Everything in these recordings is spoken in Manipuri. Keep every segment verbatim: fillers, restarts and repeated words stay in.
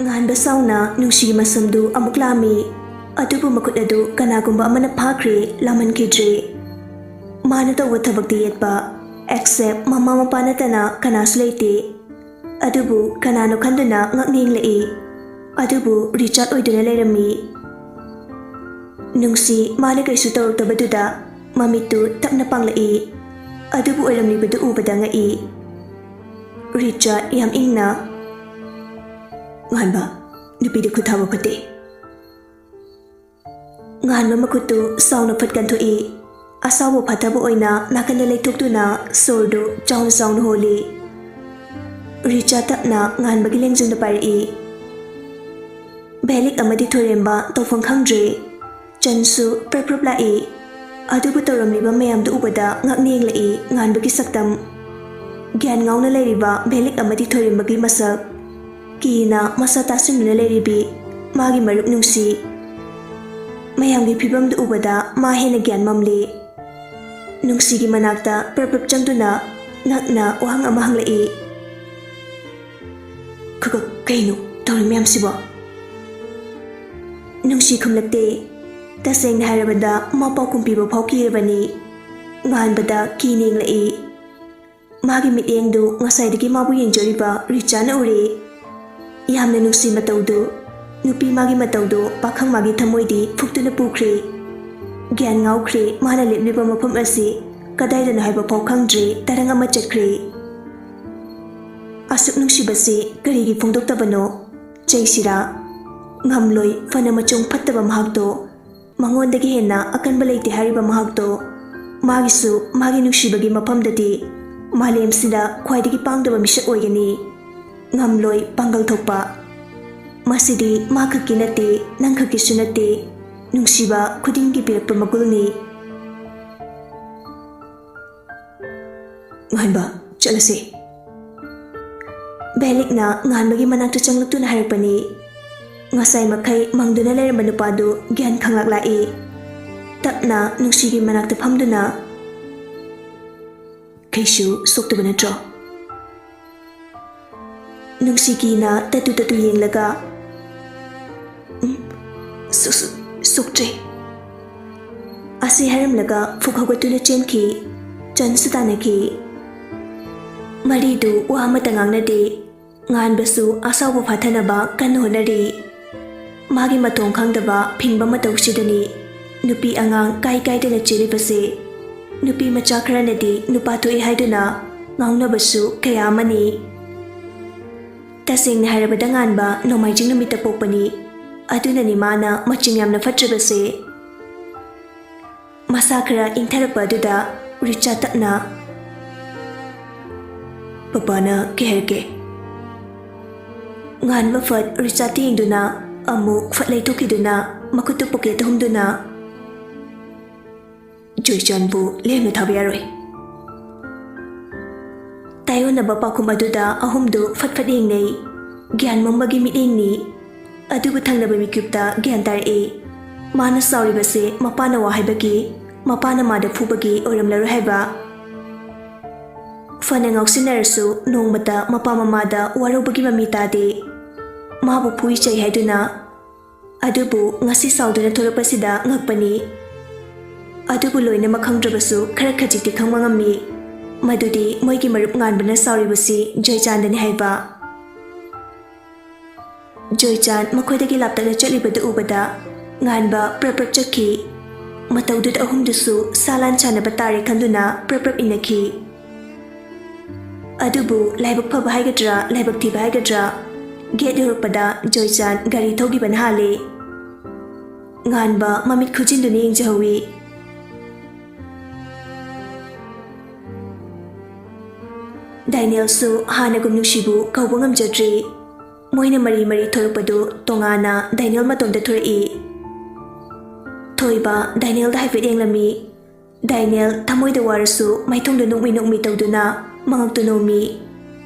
ꯉꯥꯟꯕ ꯁꯥꯎꯅ ꯅꯨꯡꯁꯤꯒꯤ ꯃꯁꯝꯗꯨ ꯑꯃꯨꯛ ꯂꯥꯝꯃꯤ꯫ ꯑꯗꯨꯕꯨ ꯃꯈꯨꯠ ꯑꯗꯨ ꯀꯅꯥꯒꯨꯝꯕ ꯑꯃꯅ ꯐꯥꯈ꯭ꯔꯦ, ꯂꯥꯝꯍꯟꯈꯤꯗ꯭ꯔꯦ꯫ ꯃꯥꯅ ꯇꯧꯕ ꯊꯕꯛꯇꯤ ꯌꯦꯠꯄ, except ꯃꯃꯥ ꯃꯄꯥ ꯅꯠꯇꯅ ꯀꯅꯥꯁꯨ ꯂꯩꯇꯦ꯫ ꯑꯗꯨꯕꯨ ꯀꯅꯥꯅꯣ ꯈꯟꯗꯨꯅ ꯉꯛꯅ ꯌꯦꯡꯂꯛꯏ꯫ ꯑꯗꯨꯕꯨ ꯔꯤꯆꯥꯔꯗ ꯑꯣꯏꯗꯨꯅ ꯂꯩꯔꯝꯃꯤ꯫ ꯅꯨꯡꯁꯤ ꯃꯥꯅ ꯀꯩꯁꯨ ꯇꯧꯔꯛꯇꯕꯗꯨꯗ ꯃꯃꯤꯠꯇꯨ ꯇꯞꯅ ꯄꯥꯡꯂꯛꯏ꯫ ꯑꯗꯨꯕꯨ ꯑꯣꯏꯔꯝꯂꯤꯕꯗꯨ ꯎꯕꯗ ꯉꯛꯏ꯫ ꯔꯤꯆꯥꯔꯗ ꯌꯥꯝ ꯏꯪꯅ, "ꯉꯥꯟꯕ, ꯅꯨꯄꯤꯗ ꯈꯨꯠ ꯊꯥꯕ ꯐꯠꯇꯦ꯫" ꯉꯥꯟꯕ ꯃꯈꯨꯠꯇꯨ ꯁꯥꯎꯅ ꯐꯠ ꯀꯟꯊꯣꯛꯏ꯫ ꯑꯁꯥꯎꯕ ꯐꯥꯊꯕ ꯑꯣꯏꯅ ꯅꯥꯀꯟꯗ ꯂꯩꯊꯣꯛꯇꯨꯅ ꯁꯣꯔꯗꯨ ꯆꯥꯎꯅ ꯆꯥꯎꯅ ꯍꯣꯜꯂꯤ꯫ ꯔꯤꯆꯥꯔꯗ ꯇꯞꯅ ꯉꯥꯟꯕꯒꯤ ꯂꯦꯡꯖꯨꯝꯗ ꯄꯥꯏꯔꯛꯏ꯫ ꯚꯦꯂꯤꯛ ꯑꯃꯗꯤ ꯊꯣꯏꯔꯦꯝꯕ ꯇꯧꯐꯝ ꯈꯪꯗ꯭ꯔꯦ꯫ ꯆꯟꯁꯨ ꯄ꯭ꯔꯞ ꯄ꯭ꯔꯞ ꯂꯥꯛꯏ꯫ ꯑꯗꯨꯕꯨ ꯇꯧꯔꯝꯂꯤꯕ ꯃꯌꯥꯝꯗꯨ ꯎꯕꯗ ꯉꯛꯅ ꯌꯦꯡꯂꯛꯏ ꯉꯥꯟꯕꯒꯤ ꯁꯛꯇꯝ꯫ ꯒ꯭ꯌꯥꯟ ꯉꯥꯎꯅ ꯂꯩꯔꯤꯕ ꯚꯦꯂꯤꯛ ꯑꯃꯗꯤ ꯊꯣꯏꯔꯦꯝꯕꯒꯤ ꯃꯁꯛ꯫ ꯀꯤꯅ ꯃꯁꯥ ꯇꯥꯁꯤꯟꯗꯨꯅ ꯂꯩꯔꯤꯕꯤ ꯃꯥꯒꯤ ꯃꯔꯨꯞ ꯅꯨꯡꯁꯤ꯫ ꯃꯌꯥꯝꯒꯤ ꯐꯤꯕꯝꯗꯨ ꯎꯕꯗ ꯃꯥ ꯍꯦꯟꯅ ꯒ꯭ꯌꯥꯟ ꯃꯝꯂꯤ꯫ ꯅꯨꯡꯁꯤꯒꯤ ꯃꯅꯥꯛꯇ ꯄ꯭ꯔꯞ ꯄ꯭ꯔꯞ ꯆꯪꯗꯨꯅ ꯉꯛꯅ ꯋꯥꯍꯪ ꯑꯃ ꯍꯪꯂꯛꯏ꯫ "ꯈ-, ꯈ-, ꯀꯩꯅꯣ ꯇꯧꯔꯤ ꯃꯌꯥꯝꯁꯤꯕꯣ?" ꯅꯨꯡꯁꯤ ꯈꯨꯝꯂꯛꯇꯦ꯫ ꯇꯁꯦꯡꯅ ꯍꯥꯏꯔꯕꯗ ꯃꯥ ꯄꯥꯎꯈꯨꯝ ꯄꯤꯕ ꯐꯥꯎ ꯀꯤꯔꯕꯅꯤ꯫ ꯉꯥꯟꯕꯗ ꯀꯤꯅ ꯌꯦꯡꯂꯛꯏ꯫ ꯃꯥꯒꯤ ꯃꯤꯠꯌꯦꯡꯗꯨ ꯉꯁꯥꯏꯗꯒꯤ ꯃꯥꯕꯨ ꯌꯦꯡꯖꯔꯤꯕ ꯔꯤꯆꯥꯅ ꯎꯔꯦ꯫ ꯌꯥꯝꯅ ꯅꯨꯡꯁꯤ ꯃꯇꯧꯗꯨ, ꯅꯨꯄꯤ ꯃꯥꯒꯤ ꯃꯇꯧꯗꯨ ꯄꯥꯈꯪ ꯃꯥꯒꯤ ꯊꯃꯣꯏꯗꯤ ꯐꯨꯛꯇꯨꯅ ꯄꯨꯈ꯭ꯔꯦ꯫ ꯒ꯭ꯌꯥꯟ ꯉꯥꯎꯈ꯭ꯔꯦ, ꯃꯥꯅ ꯂꯦꯞꯂꯤꯕ ꯃꯐꯝ ꯑꯁꯤ ꯀꯗꯥꯏꯗꯅꯣ ꯍꯥꯏꯕ ꯐꯥꯎ ꯈꯪꯗ꯭ꯔꯦ, ꯇꯔꯪ ꯑꯃ ꯆꯠꯈ꯭ꯔꯦ꯫ ꯑꯁꯨꯛ ꯅꯨꯡꯁꯤꯕꯁꯤ ꯀꯔꯤꯒꯤ ꯐꯣꯡꯗꯣꯛꯇꯕꯅꯣ? ꯆꯩꯁꯤꯔꯥ? ꯉꯝꯂꯣꯏ, ꯐꯅ ꯃꯆꯣꯡ ꯐꯠꯇꯕ ꯃꯍꯥꯛꯇꯣ꯫ ꯃꯉꯣꯟꯗꯒꯤ ꯍꯦꯟꯅ ꯑꯀꯟꯕ ꯂꯩꯇꯦ ꯍꯥꯏꯔꯤꯕ ꯃꯍꯥꯛꯇꯣ꯫ ꯃꯥꯒꯤꯁꯨ ꯃꯥꯒꯤ ꯅꯨꯡꯁꯤꯕꯒꯤ ꯃꯐꯝꯗꯗꯤ ꯃꯥꯂꯦꯝꯁꯤꯗ ꯈ꯭ꯋꯥꯏꯗꯒꯤ ꯄꯥꯡꯗꯕ ꯃꯤꯁꯛ ꯑꯣꯏꯒꯅꯤ꯫ ꯉꯝꯂꯣꯏ, ꯄꯥꯡꯒꯜ ꯊꯣꯛꯄ꯫ ꯃꯁꯤꯗꯤ ꯃꯥ ꯈꯛꯀꯤ ꯅꯠꯇꯦ, ꯅꯪ ꯈꯛꯀꯤꯁꯨ ꯅꯠꯇꯦ꯫ ꯅꯨꯡꯁꯤꯕ ꯈꯨꯗꯤꯡꯒꯤ ꯄꯤꯔꯛꯄ ꯃꯒꯨꯜꯅꯤ꯫ ꯉꯥꯟꯕ, ꯆꯠꯂꯁꯦ꯫ ꯚꯦꯂꯤꯛꯅ ꯉꯥꯟꯕꯒꯤ ꯃꯅꯥꯛꯇ ꯆꯪꯂꯛꯇꯨꯅ ꯍꯥꯏꯔꯛꯄꯅꯤ꯫ ꯉꯁꯥꯏ ꯃꯈꯩ ꯃꯪꯗꯨꯅ ꯂꯩꯔꯝꯕ ꯅꯨꯄꯥꯗꯨ ꯒ꯭ꯌꯥꯟ ꯈꯪꯂꯛ ꯂꯥꯛꯏ꯫ ꯇꯞꯅ ꯅꯨꯡꯁꯤꯒꯤ ꯃꯅꯥꯛꯇ ꯐꯝꯗꯨꯅ, "ꯀꯩꯁꯨ ꯁꯣꯛꯇꯕ ꯅꯠꯇ꯭ꯔꯣ?" ꯅꯨꯡꯁꯤꯀꯤꯅ ꯇꯠꯇꯨ ꯇꯠꯇꯨ ꯌꯦꯡꯂꯒ, "ꯎꯝ, ꯁꯨ-, ꯁꯨ-, ꯁꯣꯛꯇ꯭ꯔꯦ" ꯑꯁꯤ ꯍꯥꯏꯔꯝꯂꯒ ꯐꯨꯛ ꯍꯧꯒꯠꯇꯨꯅ ꯆꯦꯟꯈꯤ꯫ ꯆꯟꯁꯨ ꯇꯥꯟꯅꯈꯤ꯫ ꯃꯔꯤꯗꯨ ꯋꯥ ꯑꯃꯠꯇ ꯉꯥꯡꯅꯗꯦ꯫ ꯉꯥꯟꯕꯁꯨ ꯑꯁꯥꯎꯕ ꯐꯥꯊꯅꯕ ꯀꯟꯅ ꯍꯣꯠꯅꯔꯤ꯫ ꯃꯥꯒꯤ ꯃꯇꯣꯡ ꯈꯪꯗꯕ ꯐꯤꯡꯕ ꯃꯇꯧꯁꯤꯗꯅꯤ ꯅꯨꯄꯤ ꯑꯉꯥꯡ ꯀꯥꯏ ꯀꯥꯏꯗꯅ ꯆꯦꯜꯂꯤꯕꯁꯦ꯫ ꯅꯨꯄꯤ ꯃꯆꯥ ꯈꯔꯅꯗꯤ ꯅꯨꯄꯥ ꯊꯣꯛꯏ ꯍꯥꯏꯗꯨꯅ ꯉꯥꯎꯅꯕꯁꯨ ꯀꯌꯥ ꯑꯃꯅꯤ꯫ ꯇꯁꯦꯡꯅ ꯍꯥꯏꯔꯕꯗ ꯉꯥꯟꯕ ꯅꯣꯡꯃꯥꯏꯖꯤꯡ ꯅꯨꯃꯤꯠꯇ ꯄꯣꯛꯄꯅꯤ꯫ ꯑꯗꯨꯅꯅꯤ ꯃꯥꯅ ꯃꯆꯤꯡ ꯌꯥꯝꯅ ꯐꯠꯇ꯭ꯔꯤꯕꯁꯦ꯫ ꯃꯁꯥ ꯈꯔ ꯏꯪꯊꯔꯛꯄ ꯑꯗꯨꯗ ꯔꯤꯆꯥ ꯇꯞꯅ, "ꯄꯄꯥꯅ ꯀꯩ ꯍꯥꯏꯔꯛꯀꯦ?" ꯉꯥꯟꯕ ꯐꯠ ꯔꯤꯆꯥꯠꯇ ꯌꯦꯡꯗꯨꯅ ꯑꯃꯨꯛ ꯐꯠ ꯂꯩꯊꯣꯛꯈꯤꯗꯨꯅ ꯃꯈꯨꯠꯇꯨ ꯄꯣꯀꯦꯠꯇ ꯍꯨꯝꯗꯨꯅ, "ꯖꯣꯏꯆꯥꯟꯕꯨ ꯂꯦꯝꯅ ꯊꯥꯕ ꯌꯥꯔꯣꯏ꯫" ꯇꯥꯏꯑꯣꯟꯅꯕ ꯄꯥꯎꯈꯨꯝ ꯑꯗꯨꯗ ꯑꯍꯨꯝꯗꯨ ꯐꯠ ꯐꯠ ꯌꯦꯡꯅꯩ꯫ ꯒ꯭ꯌꯥꯟ ꯃꯝꯕꯒꯤ ꯃꯤꯠꯌꯦꯡꯅꯤ꯫ ꯑꯗꯨꯕꯨ ꯊꯪꯅꯕ ꯃꯤꯀꯨꯞꯇ ꯒ꯭ꯌꯥꯟ ꯇꯥꯔꯛꯏ꯫ ꯃꯥꯅ ꯁꯥꯎꯔꯤꯕꯁꯦ ꯃꯄꯥꯅ ꯋꯥ ꯍꯥꯏꯕꯒꯤ, ꯃꯄꯥꯅ ꯃꯥꯗ ꯐꯨꯕꯒꯤ ꯑꯣꯏꯔꯝꯂꯔꯣꯏ ꯍꯥꯏꯕ꯫ ꯐꯅ ꯉꯥꯎꯁꯤꯟꯅꯔꯁꯨ ꯅꯣꯡꯃꯇ ꯃꯄꯥ ꯃꯃꯥꯗ ꯋꯥꯔꯧꯕꯒꯤ ꯃꯃꯤ ꯇꯥꯗꯦ꯫ ꯃꯥꯕꯨ ꯐꯨꯏ ꯆꯩ ꯍꯥꯏꯗꯨꯅ꯫ ꯑꯗꯨꯕꯨ ꯉꯁꯤ ꯁꯥꯎꯗꯨꯅ ꯊꯣꯛꯂꯛꯄꯁꯤꯗ ꯉꯛꯄꯅꯤ꯫ ꯑꯗꯨꯕꯨ ꯂꯣꯏꯅꯃꯛ ꯈꯪꯗ꯭ꯔꯕꯁꯨ ꯈꯔ ꯈꯖꯤꯛꯇꯤ ꯈꯪꯕ ꯉꯝꯃꯤ꯫ ꯃꯗꯨꯗꯤ ꯃꯣꯏꯒꯤ ꯃꯔꯨꯞ ꯉꯥꯟꯕꯅ ꯁꯥꯎꯔꯤꯕꯁꯤ ꯖꯣꯏꯆꯥꯟꯗꯅꯤ ꯍꯥꯏꯕ꯫ ꯖꯣꯏꯆꯥꯟ ꯃꯈꯣꯏꯗꯒꯤ ꯂꯥꯞꯇꯛꯅ ꯆꯠꯂꯤꯕꯗꯨ ꯎꯕꯗ ꯉꯥꯟꯕ ꯄ꯭ꯔꯞ ꯄ꯭ꯔꯞ ꯆꯠꯈꯤ꯫ ꯃꯇꯧꯗꯨꯗ ꯑꯍꯨꯝꯗꯨꯁꯨ ꯁꯥ ꯂꯥꯟ ꯁꯥꯟꯅꯕ ꯇꯥꯔꯦ ꯈꯟꯗꯨꯅ ꯄ꯭ꯔꯞ ꯄ꯭ꯔꯞ ꯏꯟꯅꯈꯤ꯫ ꯑꯗꯨꯕꯨ ꯂꯥꯏꯕꯛ ꯐꯕ ꯍꯥꯏꯒꯗ꯭ꯔꯥ, ꯂꯥꯏꯕꯛ ꯊꯤꯕ ꯍꯥꯏꯒꯗ꯭ꯔꯥ, ꯒꯦꯠ ꯌꯧꯔꯛꯄꯗ ꯖꯣꯏꯆꯥꯟ ꯒꯥꯔꯤ ꯊꯧꯈꯤꯕꯅ ꯍꯥꯜꯂꯦ꯫ ꯉꯥꯟꯕ ꯃꯃꯤꯠ ꯈꯨꯖꯤꯟꯗꯨꯅ ꯌꯦꯡꯖꯍꯧꯏ꯫ ꯗꯥꯏꯅꯦꯜꯁꯨ ꯍꯥꯟꯅꯒꯨꯝ ꯅꯨꯡꯁꯤꯕꯨ ꯀꯧꯕ ꯉꯝꯖꯗ꯭ꯔꯤ꯫ ꯃꯣꯏꯅ ꯃꯔꯤ ꯃꯔꯤ ꯊꯣꯔꯛꯄꯗꯨ ꯇꯣꯉꯥꯟꯅ ꯗꯥꯏꯅꯦꯜ ꯃꯇꯣꯝꯇ ꯊꯣꯔꯛꯏ꯫ ꯊꯣꯏꯕ ꯗꯥꯏꯅꯦꯜꯗ ꯍꯥꯏꯐꯦꯠ ꯌꯦꯡꯂꯝꯃꯤ꯫ ꯗꯥꯏꯅꯦꯜ ꯊꯃꯣꯏꯗ ꯋꯥꯔꯁꯨ ꯃꯥꯏꯊꯣꯡꯗ ꯅꯣꯛꯃꯤ ꯅꯣꯛꯃꯤ ꯇꯧꯗꯨꯅ ꯃꯉꯛꯇꯨ ꯅꯣꯝꯃꯤ꯫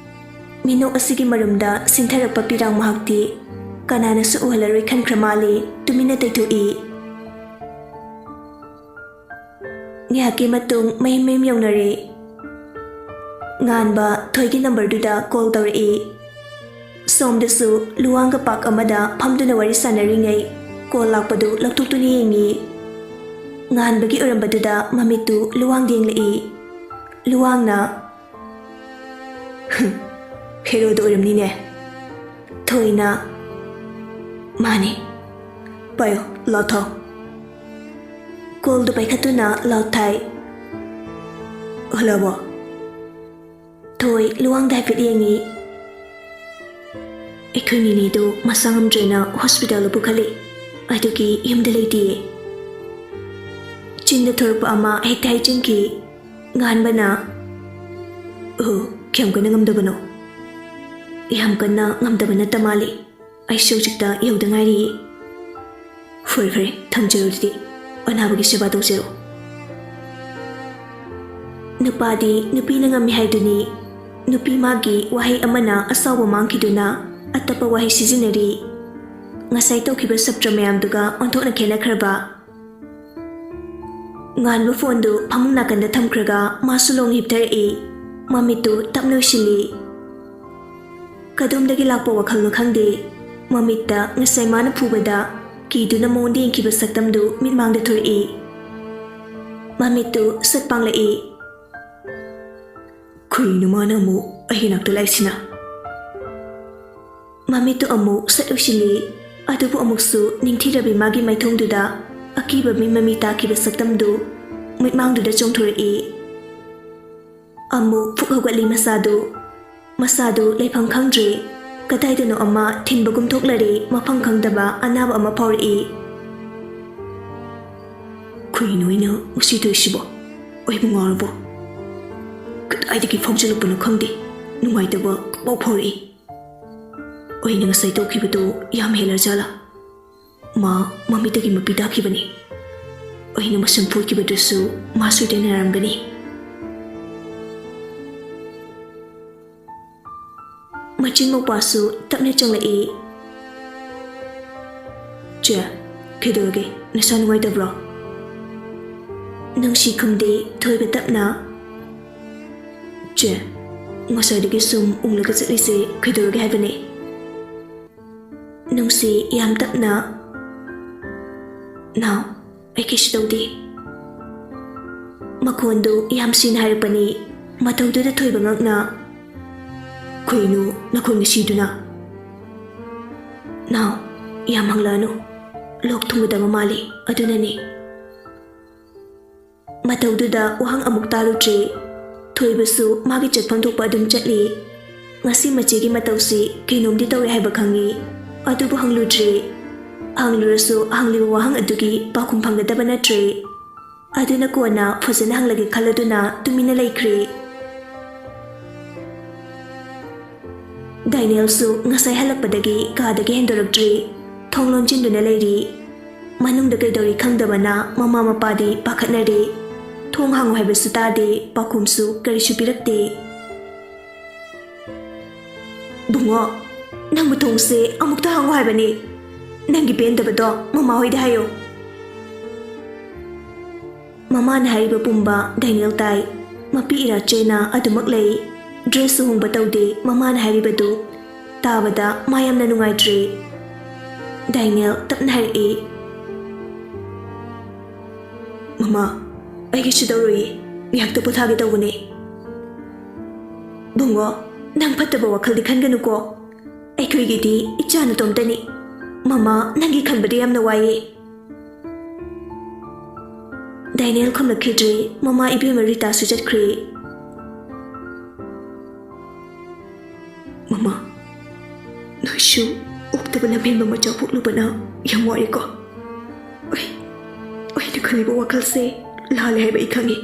ꯃꯤꯅꯣꯛ ꯑꯁꯤꯒꯤ ꯃꯔꯨꯝꯗ ꯁꯤꯟꯊꯔꯛꯄ ꯄꯤꯔꯥꯡ ꯃꯍꯥꯛꯇꯤ ꯀꯅꯥꯅꯁꯨ ꯎꯍꯜꯂꯔꯣꯏ ꯈꯟꯈ꯭ꯔ ꯃꯥꯜꯂꯤ, ꯇꯨꯃꯤꯟꯅ ꯇꯩꯊꯣꯛꯏ꯫ ꯉꯥꯏꯍꯥꯛꯀꯤ ꯃꯇꯨꯡ ꯃꯌꯨꯝ ꯃꯌꯨꯝ ꯌꯧꯅꯔꯦ꯫ ꯉꯥꯟꯕ ꯊꯣꯏꯒꯤ ꯅꯝꯕꯔꯗꯨꯗ ꯀꯣꯜ ꯇꯧꯔꯛꯏ꯫ ꯁꯣꯝꯗꯁꯨ ꯂꯨꯋꯥꯡꯒ ꯄꯥꯛ ꯑꯃꯗ ꯐꯝꯗꯨꯅ ꯋꯥꯔꯤ ꯁꯥꯟꯅꯔꯤꯉꯩ ꯀꯣꯜ ꯂꯥꯛꯄꯗꯨ ꯂꯧꯊꯣꯛꯇꯨꯅ ꯌꯦꯡꯉꯤ꯫ ꯉꯥꯟꯕꯒꯤ ꯑꯣꯏꯔꯝꯕꯗꯨꯗ ꯃꯃꯤꯠꯇꯨ ꯂꯨꯋꯥꯡꯗ ꯌꯦꯡꯂꯛꯏ꯫ ꯂꯨꯋꯥꯡꯅ, "ꯍꯦꯔꯣꯗ ꯑꯣꯏꯔꯝꯅꯤꯅꯦ꯫" ꯊꯣꯏꯅ, "ꯃꯥꯅꯤ, ꯄꯥꯏꯌꯣ, ꯂꯥꯎꯊꯥꯎ꯫" ꯀꯣꯜꯗꯨ ꯄꯥꯏꯈꯠꯇꯨꯅ ꯂꯥꯎꯊꯥꯏ꯫ "ꯍꯜꯂꯣꯕꯣ?" ꯊꯣꯏ ꯂꯨꯋꯥꯡꯗ ꯍꯥꯏꯐꯦꯠ ꯌꯦꯡꯉꯤ꯫ "ꯑꯩꯈꯣꯏ ꯅꯤꯅꯦꯗꯨ ꯃꯁꯥ ꯉꯝꯗ꯭ꯔꯦꯅ ꯍꯣꯁꯄꯤꯇꯥꯜꯗ ꯄꯨꯈꯠꯂꯤ, ꯑꯗꯨꯒꯤ ꯌꯨꯝꯗ ꯂꯩꯇꯤꯌꯦ꯫" ꯆꯤꯟꯗ ꯊꯣꯔꯛꯄ ꯑꯃ ꯍꯦꯛꯇ ꯍꯥꯏꯖꯤꯟꯈꯤ꯫ ꯉꯥꯟꯕꯅ, "ꯑꯣ, ꯀꯌꯥꯝ ꯀꯟꯅ ꯉꯝꯗꯕꯅꯣ?" "ꯌꯥꯝ ꯀꯟꯅ ꯉꯝꯗꯕ ꯅꯠꯇ ꯃꯥꯜꯂꯤ꯫ ꯑꯩꯁꯨ ꯍꯧꯖꯤꯛꯇ ꯌꯧꯗ ꯉꯥꯏꯔꯤꯌꯦ꯫" "ꯐꯔꯦ ꯐꯔꯦ, ꯊꯝꯖꯔꯣ ꯑꯗꯨꯗꯤ, ꯑꯅꯥꯕꯒꯤ ꯁꯦꯕꯥ ꯇꯧꯖꯔꯣ꯫" ꯅꯨꯄꯥꯗꯤ ꯅꯨꯄꯤꯅ ꯉꯝꯃꯤ ꯍꯥꯏꯗꯨꯅꯤ꯫ ꯅꯨꯄꯤ ꯃꯥꯒꯤ ꯋꯥꯍꯩ ꯑꯃꯅ ꯑꯁꯥꯎꯕ ꯃꯥꯡꯈꯤꯗꯨꯅ ꯑꯇꯞꯄ ꯋꯥꯍꯩ ꯁꯤꯖꯤꯟꯅꯔꯤ꯫ ꯉꯁꯥꯏ ꯇꯧꯈꯤꯕ ꯁꯞꯇ꯭ꯔ ꯃꯌꯥꯝꯗꯨꯒ ꯑꯣꯟꯊꯣꯛꯅ ꯈꯦꯠꯅꯈ꯭ꯔꯕ꯫ ꯉꯥꯟꯕ ꯐꯣꯟꯗꯨ ꯐꯃꯨꯡ ꯅꯥꯀꯟꯗ ꯊꯝꯈ꯭ꯔꯒ ꯃꯥꯁꯨ ꯂꯣꯡ ꯍꯤꯞꯊꯔꯛꯏ꯫ ꯃꯃꯤꯠꯇꯨ ꯇꯞꯅ ꯎꯏꯁꯤꯜꯂꯤ꯫ ꯀꯗꯣꯝꯗꯒꯤ ꯂꯥꯛꯄ ꯋꯥꯈꯜꯅꯣ ꯈꯪꯗꯦ, ꯃꯃꯤꯠꯇ ꯉꯁꯥꯏ ꯃꯥꯅ ꯐꯨꯕꯗ ꯀꯤꯗꯨꯅ ꯃꯉꯣꯟꯗ ꯌꯦꯡꯈꯤꯕ ꯁꯛꯇꯝꯗꯨ ꯃꯤꯠꯃꯥꯡꯗ ꯊꯣꯔꯛꯏ꯫ ꯃꯃꯤꯠꯇꯨ ꯁꯠ ꯄꯥꯡꯂꯛꯏ꯫ "ꯀꯔꯤꯅꯣ ꯃꯥꯅ ꯑꯃꯨꯛ ꯑꯩꯒꯤ ꯅꯥꯛꯇ ꯂꯥꯛꯏꯁꯤꯅ?" ꯃꯃꯤꯠꯇꯨ ꯑꯃꯨꯛ ꯁꯠ ꯎꯏꯁꯤꯜꯂꯤ, ꯑꯗꯨꯕꯨ ꯑꯃꯨꯛꯁꯨ ꯅꯤꯡꯊꯤꯔꯕꯤ ꯃꯥꯒꯤ ꯃꯥꯏꯊꯣꯡꯗꯨꯗ ꯑꯀꯤꯕ ꯃꯤ ꯃꯃꯤ ꯇꯥꯈꯤꯕ ꯁꯛꯇꯝꯗꯨ ꯃꯤꯠꯃꯥꯡꯗꯨꯗ ꯆꯣꯡꯊꯣꯔꯛꯏ꯫ ꯑꯃꯨꯛ ꯐꯨꯛ ꯍꯧꯒꯠꯂꯤ ꯃꯁꯥꯗꯨ꯫ ꯃꯁꯥꯗꯨ ꯂꯩꯐꯝ ꯈꯪꯗ꯭ꯔꯦ꯫ ꯀꯗꯥꯏꯗꯅꯣ ꯑꯃ ꯊꯤꯟꯕꯒꯨꯝ ꯊꯣꯛꯂꯔꯦ, ꯃꯐꯝ ꯈꯪꯗꯕ ꯑꯅꯥꯕ ꯑꯃ ꯐꯥꯎꯔꯛꯏ꯫ "ꯀꯩꯅꯣ ꯑꯩꯅ ꯉꯁꯤ ꯇꯧꯔꯤꯁꯤꯕꯣ? ꯑꯩꯕꯨ ꯉꯥꯎꯔꯕꯣ? ꯀꯗꯥꯏꯗꯒꯤ ꯐꯥꯎꯖꯜꯂꯛꯄꯅꯣ ꯈꯪꯗꯦ, ꯅꯨꯡꯉꯥꯏꯇꯕ ꯄꯥꯎ ꯐꯥꯎꯔꯛꯏ꯫ ꯑꯩꯅ ꯉꯁꯥꯏ ꯇꯧꯈꯤꯕꯗꯨ ꯌꯥꯝ ꯍꯦꯜꯂꯖꯥꯠꯂꯥ? ꯃꯥ ꯃꯃꯤꯠꯇꯒꯤ ꯃꯄꯤ ꯇꯥꯈꯤꯕꯅꯤ꯫ ꯑꯩꯅ ꯃꯁꯝ ꯐꯣꯏꯈꯤꯕꯗꯨꯁꯨ ꯃꯥ ꯁꯣꯏꯗꯅ ꯅꯥꯔꯝꯒꯅꯤ꯫" ꯃꯆꯤꯟ ꯃꯧꯄꯥꯁꯨ ꯇꯞꯅ ꯆꯪꯂꯛꯏ꯫ "ꯆꯦ, ꯀꯩꯗꯧꯔꯒꯦ? ꯅꯁꯥ ꯅꯨꯡꯉꯥꯏꯇꯕ꯭ꯔꯣ?" ꯅꯨꯡꯁꯤ ꯈꯨꯝꯗꯦ ꯊꯣꯏꯕ ꯇꯞꯅ꯫ "ꯆꯦ, ꯉꯁꯥꯏꯗꯒꯤ ꯁꯨꯝ ꯎꯪꯂꯒ ꯆꯠꯂꯤꯁꯦ ꯀꯩꯗꯧꯔꯒꯦ ꯍꯥꯏꯕꯅꯦ? ꯅꯨꯡꯁꯤ, ꯌꯥꯝ ꯇꯞꯅ꯫ "ꯅꯥꯎ, ꯑꯩ ꯀꯩꯁꯨ ꯇꯧꯗꯦ꯫" ꯃꯈꯣꯟꯗꯨ ꯌꯥꯝ ꯁꯤꯅ ꯍꯥꯏꯔꯛꯄꯅꯤ꯫ ꯃꯇꯧꯗꯨꯗ ꯊꯣꯏꯕ ꯉꯛꯅ, "ꯀꯩꯅꯣ ꯅꯈꯣꯟ ꯉꯁꯤꯗꯨꯅ?" "ꯅꯥꯎ, ꯌꯥꯝ ꯍꯪꯂꯛꯑꯅꯨ꯫ ꯂꯣꯛ ꯊꯨꯡꯒꯗꯕ ꯃꯥꯜꯂꯤ, ꯑꯗꯨꯅꯅꯤ꯫" ꯃꯇꯧꯗꯨꯗ ꯋꯥꯍꯪ ꯑꯃꯨꯛ ꯇꯥꯔꯨꯗ꯭ꯔꯦ꯫ ꯊꯣꯏꯕꯁꯨ ꯃꯥꯒꯤ ꯆꯠꯐꯝ ꯊꯣꯛꯄ ꯑꯗꯨꯝ ꯆꯠꯂꯤ꯫ ꯉꯁꯤ ꯃꯆꯦꯒꯤ ꯃꯇꯧꯁꯤ ꯀꯩꯅꯣꯝꯗꯤ ꯇꯧꯔꯦ ꯍꯥꯏꯕ ꯈꯪꯉꯤ꯫ ꯑꯗꯨꯕꯨ ꯍꯪꯂꯨꯗ꯭ꯔꯦ꯫ ꯍꯪꯂꯨꯔꯁꯨ ꯍꯪꯂꯤꯕ ꯋꯥꯍꯪ ꯑꯗꯨꯒꯤ ꯄꯥꯎꯈꯨꯝ ꯐꯪꯒꯗꯕ ꯅꯠꯇ꯭ꯔꯦ꯫ ꯑꯗꯨꯅ ꯀꯣꯟꯅ ꯐꯖꯅ ꯍꯪꯂꯒꯦ ꯈꯜꯂꯗꯨꯅ ꯇꯨꯃꯤꯟꯅ ꯂꯩꯈ꯭ꯔꯦ꯫ ꯗꯥꯏꯅꯦꯜꯁꯨ ꯉꯁꯥꯏ ꯍꯜꯂꯛꯄꯗꯒꯤ ꯀꯥꯗꯒꯤ ꯍꯦꯟꯗꯣꯔꯛꯇ꯭ꯔꯤ꯫ ꯊꯣꯡ ꯂꯣꯟꯁꯤꯟꯗꯨꯅ ꯂꯩꯔꯤ꯫ ꯃꯅꯨꯡꯗ ꯀꯩꯗꯧꯔꯤ ꯈꯪꯗꯕꯅ ꯃꯃꯥ ꯃꯄꯥꯗꯤ ꯄꯥꯈꯠꯅꯔꯦ꯫ ꯊꯣꯡ ꯍꯥꯡꯉꯨ ꯍꯥꯏꯕꯁꯨ ꯇꯥꯗꯦ, ꯄꯥꯎꯈꯨꯝꯁꯨ ꯀꯔꯤꯁꯨ ꯄꯤꯔꯛꯇꯦ꯫ "ꯕꯨꯡꯉꯣ, ꯅꯪꯕꯨ ꯊꯣꯡꯁꯦ ꯑꯃꯨꯛꯇ ꯍꯥꯡꯉꯨ ꯍꯥꯏꯕꯅꯤ꯫ ꯅꯪꯒꯤ ꯄꯦꯟꯗꯕꯗꯣ ꯃꯃꯥ ꯍꯣꯏꯗ ꯍꯥꯏꯌꯨ꯫" ꯃꯃꯥꯅ ꯍꯥꯏꯔꯤꯕ ꯄꯨꯝꯕ ꯗꯥꯏꯅꯦꯜ ꯇꯥꯏ꯫ ꯃꯄꯤ ꯏꯔꯥꯆꯦꯅ ꯑꯗꯨꯃꯛ ꯂꯩ꯫ ꯗ꯭ꯔꯦꯁꯁꯨ ꯍꯣꯡꯕ ꯇꯧꯗꯦ꯫ ꯃꯃꯥꯅ ꯍꯥꯏꯔꯤꯕꯗꯨ ꯇꯥꯕꯗ ꯃꯥ ꯌꯥꯝꯅ ꯅꯨꯡꯉꯥꯏꯇ꯭ꯔꯦ꯫ ꯗꯥꯏꯅꯦꯜ ꯇꯞꯅ ꯍꯥꯏꯔꯛꯏ, "ꯃꯃꯥ, ꯑꯩ ꯀꯩꯁꯨ ꯇꯧꯔꯣꯏꯌꯦ꯫ ꯉꯥꯏꯍꯥꯛꯇ ꯄꯣꯊꯥꯒꯦ ꯇꯧꯕꯅꯦ꯫" "ꯕꯨꯡꯉꯣ, ꯅꯪ ꯐꯠꯇꯕ ꯋꯥꯈꯜꯗꯤ ꯈꯟꯒꯅꯨꯀꯣ꯫ ꯑꯩꯈꯣꯏꯒꯤꯗꯤ ꯏꯆꯥ ꯅꯇꯣꯝꯇꯅꯤ꯫ ꯃꯃꯥ, ꯅꯪꯒꯤ ꯈꯟꯕꯗ ꯌꯥꯝꯅ ꯋꯥꯏꯌꯦ꯫" ꯗꯥꯏꯅꯦꯜ ꯈꯨꯝꯂꯛꯈꯤꯗ꯭ꯔꯦ꯫ ꯃꯃꯥ ꯏꯕꯦꯝꯃ ꯔꯤꯇꯥꯁꯨ ꯆꯠꯈ꯭ꯔꯦ꯫ "ꯃꯃꯥ, ꯅꯣꯏꯁꯨ ꯑꯣꯛꯇꯕ ꯂꯝꯍꯦꯟꯕ ꯃꯆꯥ ꯄꯣꯛꯂꯨꯕꯅ ꯌꯥꯝ ꯋꯥꯔꯦꯀꯣ꯫ ꯑꯩ, ꯑꯩꯅ ꯈꯜꯂꯤꯕ ꯋꯥꯈꯜꯁꯦ ꯂꯥꯜꯂꯦ ꯍꯥꯏꯕ ꯑꯩ ꯈꯪꯉꯤ꯫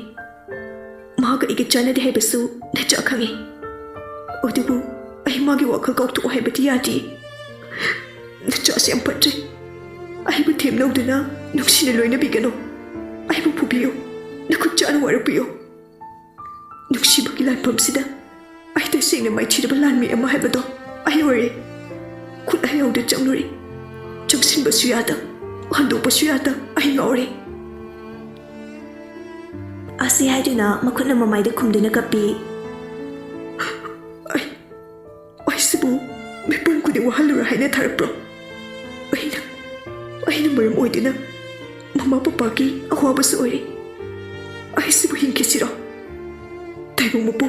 ꯃꯍꯥꯛꯀ ꯑꯩꯒ ꯆꯥꯟꯅꯗꯦ ꯍꯥꯏꯕꯁꯨ ꯅꯆꯥ ꯈꯪꯉꯤ꯫ ꯑꯗꯨꯕꯨ ꯑꯩ ꯃꯥꯒꯤ ꯋꯥꯈꯜ ꯀꯥꯎꯊꯣꯛꯑꯣ ꯍꯥꯏꯕꯗꯤ ꯌꯥꯗꯦ꯫ ꯅꯆꯥꯁꯤ ꯌꯥꯝ ꯐꯠꯇ꯭ꯔꯦ꯫ ꯑꯩꯕꯨ ꯊꯦꯝ ꯂꯧꯗꯨꯅ ꯅꯨꯡꯁꯤꯅ ꯂꯣꯏꯅꯕꯤꯒꯅꯨ꯫ ꯑꯩꯕꯨ ꯐꯨꯕꯤꯌꯨ, ꯅꯈꯨꯠ ꯆꯥꯅ ꯋꯥꯔꯛꯄꯤꯌꯨ꯫ ꯅꯨꯡꯁꯤꯕꯒꯤ ꯂꯥꯟꯐꯝꯁꯤꯗ ꯑꯩ ꯇꯁꯦꯡꯅ ꯃꯥꯏꯊꯤꯔꯕ ꯂꯥꯟꯃꯤ ꯑꯃ ꯍꯥꯏꯕꯗꯣ ꯑꯩ ꯑꯣꯏꯔꯦ꯫ ꯈꯨꯠ ꯑꯍꯩꯍꯧꯗ ꯆꯪꯂꯨꯔꯦ꯫ ꯆꯪꯁꯤꯟꯕꯁꯨ ꯌꯥꯗ, ꯍꯟꯗꯣꯛꯄꯁꯨ ꯌꯥꯗ ꯑꯩ ꯉꯥꯎꯔꯦ꯫" ꯑꯁꯤ ꯍꯥꯏꯗꯨꯅ ꯃꯈꯨꯠꯅ ꯃꯃꯥꯏꯗ ꯈꯨꯝꯗꯨꯅ ꯀꯞꯄꯤ꯫ "ꯑꯩ, ꯑꯩꯁꯤꯕꯨ ꯃꯤꯄꯨꯝ ꯈꯨꯗꯤꯡ ꯋꯥꯍꯜꯂꯨꯔ ꯍꯥꯏꯅ ꯊꯥꯔꯛꯄ꯭ꯔꯣ? ꯃꯔꯝ ꯑꯣꯏꯗꯨꯅ ꯃꯃꯥ ꯄꯄꯥꯒꯤ ꯑꯋꯥꯕꯁꯨ ꯑꯣꯏꯔꯦ꯫ ꯑꯩꯁꯤꯕꯨ ꯍꯤꯡꯈꯤꯁꯤꯔꯣ? ꯇꯥꯏꯕꯪ ꯃꯄꯨ,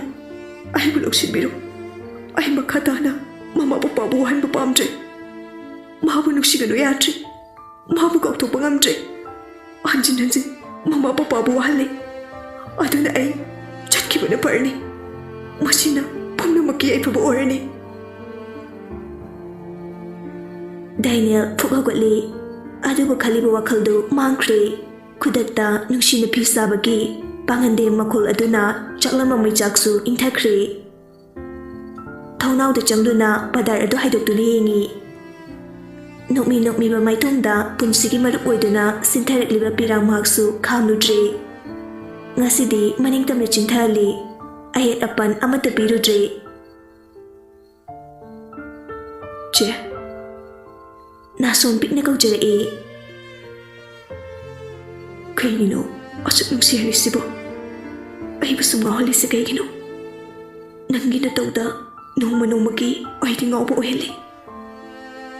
ꯑꯩꯕꯨ ꯂꯧꯁꯤꯟꯕꯤꯔꯣ꯫ ꯑꯩ ꯃꯈꯥ ꯇꯥꯅ ꯃꯃꯥ ꯄꯄꯥꯕꯨ ꯋꯥꯍꯟꯕ ꯄꯥꯝꯗ꯭ꯔꯦ꯫ ꯃꯥꯕꯨ ꯅꯨꯡꯁꯤꯒꯅꯨ ꯌꯥꯗ꯭ꯔꯦ꯫ ꯃꯥꯕꯨ ꯀꯥꯎꯊꯣꯛꯄ ꯉꯝꯗ꯭ꯔꯦ꯫ ꯍꯟꯖꯤꯟ ꯍꯟꯖꯤꯟ ꯃꯃꯥ ꯄꯄꯥꯕꯨ ꯋꯥꯍꯜꯂꯦ꯫ ꯑꯗꯨꯅ ꯑꯩ ꯆꯠꯈꯤꯕꯅ ꯐꯔꯅꯤ꯫ ꯃꯁꯤꯅ ꯄꯨꯝꯅꯃꯛꯀꯤ ꯌꯥꯏꯐꯕ ꯑꯣꯏꯔꯅꯤ꯫ ꯗꯥꯏꯅꯦꯜ ꯐꯨꯛ ꯍꯧꯒꯠꯂꯤ, ꯑꯗꯨꯕꯨ ꯈꯜꯂꯤꯕ ꯋꯥꯈꯜꯗꯨ ꯃꯥꯡꯈ꯭ꯔꯦ꯫ ꯈꯨꯗꯛꯇ ꯅꯨꯡꯁꯤꯅ ꯐꯤ ꯁꯥꯕꯒꯤ ꯄꯥꯡꯒꯟꯗꯦꯝ ꯃꯈꯣꯜ ꯑꯗꯨꯅ ꯆꯥꯛꯂꯝꯕ ꯃꯩꯆꯥꯛꯁꯨ ꯏꯪꯊꯈ꯭ꯔꯦ꯫ ꯊꯣꯡꯅꯥꯎꯗ ꯆꯪꯗꯨꯅ ꯄꯗꯥꯔ ꯑꯗꯨ ꯍꯥꯏꯗꯣꯛꯇꯨꯅ ꯌꯦꯡꯉꯤ꯫ ꯅꯣꯛꯃꯤ ꯅꯣꯛꯃꯤꯕ ꯃꯥꯏꯊꯣꯡꯗ ꯄꯨꯟꯁꯤꯒꯤ ꯃꯔꯨꯞ ꯑꯣꯏꯗꯨꯅ ꯁꯤꯟꯊꯔꯛꯂꯤꯕ ꯄꯤꯔꯥꯡ ꯃꯍꯥꯛꯁꯨ ꯈꯥꯝꯂꯨꯗ꯭ꯔꯦ꯫ ꯉꯁꯤꯗꯤ ꯃꯅꯤꯡ ꯇꯝꯅ ꯆꯤꯟꯊꯍꯜꯂꯤ꯫ ꯑꯍꯦꯠ ꯑꯄꯟ ꯑꯃꯠꯇ ꯄꯤꯔꯨꯗ꯭ꯔꯦ꯫ "ꯆꯦ꯫" ꯅꯥꯁꯣꯝ ꯄꯤꯛꯅ ꯀꯧꯖꯔꯛꯏ꯫ "ꯀꯩꯒꯤꯅꯣ ꯑꯁꯨꯛ ꯅꯨꯡꯁꯤꯍꯜꯂꯤꯁꯤꯕꯣ? ꯑꯩꯕꯨ ꯁꯨꯝ ꯉꯥꯎꯍꯜꯂꯤꯁꯤ ꯀꯩꯒꯤꯅꯣ? ꯅꯪꯒꯤ ꯅꯇꯧꯗ ꯅꯣꯡꯃ ꯅꯣꯡꯃꯒꯤ ꯑꯩꯗꯤ ꯉꯥꯎꯕ ꯑꯣꯏꯍꯜꯂꯤ꯫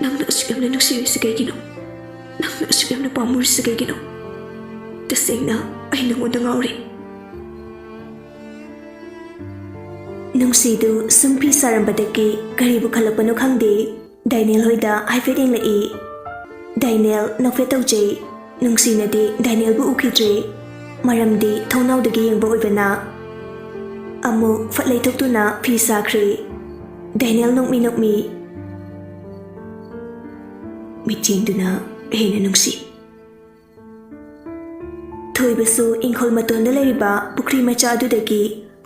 ꯅꯪꯅ ꯑꯁꯨꯛ ꯌꯥꯝꯅ ꯅꯨꯡꯁꯤꯔꯤꯁꯤ ꯀꯩꯒꯤꯅꯣ? ꯅꯪꯅ ꯑꯁꯨꯛ ꯌꯥꯝꯅ ꯄꯥꯝꯃꯨꯔꯤꯁꯤ ꯀꯩꯒꯤꯅꯣ? ꯇꯁꯦꯡꯅ ꯑꯩ ꯅꯉꯣꯟꯗ ꯉꯥꯎꯔꯦ꯫" ꯅꯨꯡꯁꯤꯗꯨ ꯁꯨꯝ ꯐꯤ ꯁꯥꯔꯝꯕꯗꯒꯤ ꯀꯔꯤꯕꯨ ꯈꯜꯂꯛꯄꯅꯣ ꯈꯪꯗꯦ, ꯗꯥꯏꯅꯦꯜ ꯍꯣꯏꯗ ꯍꯥꯏꯐꯦꯠ ꯌꯦꯡꯂꯛꯏ꯫ ꯗꯥꯏꯅꯦꯜ ꯅꯣꯛꯐꯦꯠ ꯇꯧꯖꯩ꯫ ꯅꯨꯡꯁꯤꯅꯗꯤ ꯗꯥꯏꯅꯦꯜꯕꯨ ꯎꯈꯤꯗ꯭ꯔꯦ, ꯃꯔꯝꯗꯤ ꯊꯣꯡꯅꯥꯎꯗꯒꯤ ꯌꯦꯡꯕ ꯑꯣꯏꯕꯅ꯫ ꯑꯃꯨꯛ ꯐꯠ ꯂꯩꯊꯣꯛꯇꯨꯅ ꯐꯤ ꯁꯥꯈ꯭ꯔꯦ꯫ ꯗꯥꯏꯅꯦꯜ ꯅꯣꯛꯃꯤ ꯅꯣꯛꯃꯤ ꯃꯤꯠꯌꯦꯡꯗꯨꯅ ꯍꯦꯟꯅ ꯅꯨꯡꯁꯤ꯫ ꯊꯣꯏꯕꯁꯨ ꯏꯪꯈꯣꯜ ꯃꯇꯣꯟꯗ ꯂꯩꯔꯤꯕ ꯄꯨꯈ꯭ꯔꯤ ꯃꯆꯥ ꯑꯗꯨꯗꯒꯤ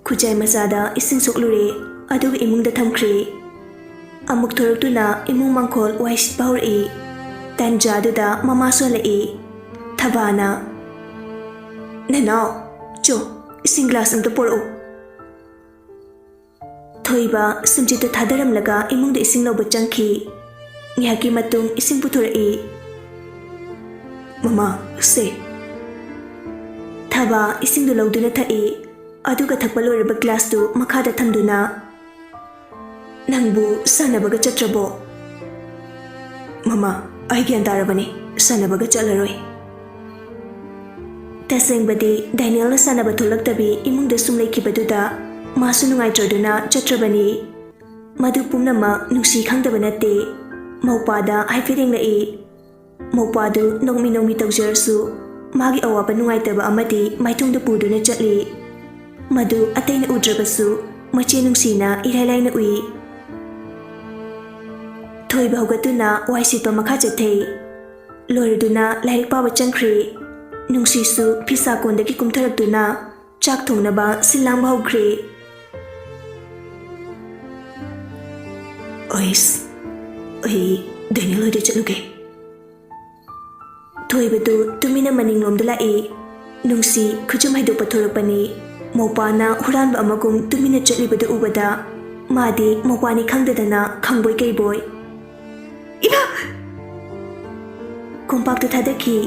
ꯈꯨꯖꯥꯏ ꯃꯆꯥꯗ ꯏꯁꯤꯡ ꯁꯣꯛꯂꯨꯔꯦ, ꯑꯗꯨꯒ ꯏꯃꯨꯡꯗ ꯊꯝꯈ꯭ꯔꯦ꯫ ꯑꯃꯨꯛ ꯊꯣꯔꯛꯇꯨꯅ ꯏꯃꯨꯡ ꯃꯥꯡꯈꯣꯜ ꯋꯥꯏ ꯁꯤꯠꯄ ꯍꯧꯔꯛꯏ꯫ ꯇꯥꯟꯖꯥꯗꯨꯗ ꯃꯃꯥꯁꯨ ꯍꯜꯂꯛꯏ꯫ ꯊꯕꯥꯅ, "ꯅꯅꯥꯎ, ꯆꯣ, ꯏꯁꯤꯡ ꯒ꯭ꯂꯥꯁ ꯑꯝꯇ ꯄꯣꯔꯛꯎ꯫" ꯊꯣꯏꯕ ꯁꯨꯝꯖꯤꯠꯇ ꯊꯥꯗꯔꯝꯂꯒ ꯏꯃꯨꯡꯗ ꯏꯁꯤꯡ ꯂꯧꯕ ꯆꯪꯈꯤ꯫ ꯉꯥꯏꯍꯥꯛꯀꯤ ꯃꯇꯨꯡ ꯏꯁꯤꯡ ꯄꯨꯊꯣꯔꯛꯏ꯫ "ꯃꯃꯥ, ꯁꯦ꯫" ꯊꯕꯥ ꯏꯁꯤꯡꯗꯨ ꯂꯧꯗꯨꯅ ꯊꯛꯏ, ꯑꯗꯨꯒ ꯊꯛꯄ ꯂꯣꯏꯔꯕ ꯒ꯭ꯂꯥꯁꯇꯨ ꯃꯈꯥꯗ ꯊꯝꯗꯨꯅ, "ꯅꯪꯕꯨ ꯁꯥꯟꯅꯕꯒ ꯆꯠꯇ꯭ꯔꯕꯣ?" "ꯃꯃꯥ, ꯑꯩ ꯒ꯭ꯌꯥꯟ ꯇꯥꯔꯕꯅꯤ, ꯁꯥꯟꯅꯕꯒ ꯆꯠꯂꯔꯣꯏ꯫ ꯇꯁꯦꯡꯕꯗꯤ ꯗꯦꯅꯤꯌꯦꯜꯅ ꯁꯥꯟꯅꯕ ꯊꯣꯛꯂꯛꯇꯕꯤ ꯏꯃꯨꯡꯗ ꯁꯨꯝ ꯂꯩꯈꯤꯕꯗꯨꯗ ꯃꯥꯁꯨ ꯅꯨꯡꯉꯥꯏꯇ꯭ꯔꯗꯨꯅ ꯆꯠꯇ꯭ꯔꯕꯅꯤ꯫ ꯃꯗꯨ ꯄꯨꯝꯅꯃꯛ ꯅꯨꯡꯁꯤ ꯈꯪꯗꯕ ꯅꯠꯇꯦ꯫ ꯃꯧꯄꯥꯗ ꯍꯥꯏꯐꯦꯠ ꯌꯦꯡꯂꯛꯏ꯫ ꯃꯧꯄꯥꯗꯨ ꯅꯣꯛꯃꯤ ꯅꯣꯛꯃꯤ ꯇꯧꯖꯔꯁꯨ ꯃꯥꯒꯤ ꯑꯋꯥꯕ ꯅꯨꯡꯉꯥꯏꯇꯕ ꯑꯃꯗꯤ ꯃꯥꯏꯊꯣꯡꯗ ꯄꯨꯗꯨꯅ ꯆꯠꯂꯤ꯫ ꯃꯗꯨ ꯑꯇꯩꯅ ꯎꯗ꯭ꯔꯕꯁꯨ ꯃꯆꯦ ꯅꯨꯡꯁꯤꯅ ꯏꯔꯥꯏ ꯂꯥꯏꯅ ꯎꯏ꯫ ꯊꯣꯏꯕ ꯍꯧꯒꯠꯇꯨꯅ ꯋꯥꯏ ꯁꯤꯠꯄ ꯃꯈꯥ ꯆꯠꯊꯩ꯫ ꯂꯣꯏꯔꯗꯨꯅ ꯂꯥꯏꯔꯤꯛ ꯄꯥꯕ ꯆꯪꯈ꯭ꯔꯦ꯫ ꯅꯨꯡꯁꯤꯁꯨ ꯐꯤꯁꯥ ꯀꯣꯟꯗꯒꯤ ꯀꯨꯝꯊꯔꯛꯇꯨꯅ ꯆꯥꯛ ꯊꯣꯡꯅꯕ ꯁꯤꯜ ꯂꯥꯡꯕ ꯍꯧꯈ꯭ꯔꯦ꯫ ꯑꯩꯁ, ꯑꯩ ꯗꯦꯅꯤꯌꯦꯜ ꯍꯣꯏꯗ ꯆꯠꯂꯨꯒꯦ꯫ ꯊꯣꯏꯕꯗꯨ ꯇꯨꯃꯤꯟꯅ ꯃꯅꯤꯡꯂꯣꯝꯗ ꯂꯥꯛꯏ꯫ ꯅꯨꯡꯁꯤ ꯈꯨꯆꯨꯝ ꯍꯩꯗꯣꯛꯄ ꯊꯣꯔꯛꯄꯅꯤ꯫ ꯃꯧꯄꯥꯅ ꯍꯨꯔꯥꯟꯕ ꯑꯃꯒꯨꯝ ꯇꯨꯃꯤꯟꯅ ꯆꯠꯂꯤꯕꯗꯨ ꯎꯕꯗ ꯃꯥꯗꯤ ꯃꯧꯄꯥꯅꯤ ꯈꯪꯗꯗꯅ ꯈꯪꯕꯣꯏ ꯀꯩꯕꯣꯏ꯫ ꯏꯃꯥ! ꯀꯣꯝꯄꯥꯛꯇ ꯊꯥꯗꯈꯤ꯫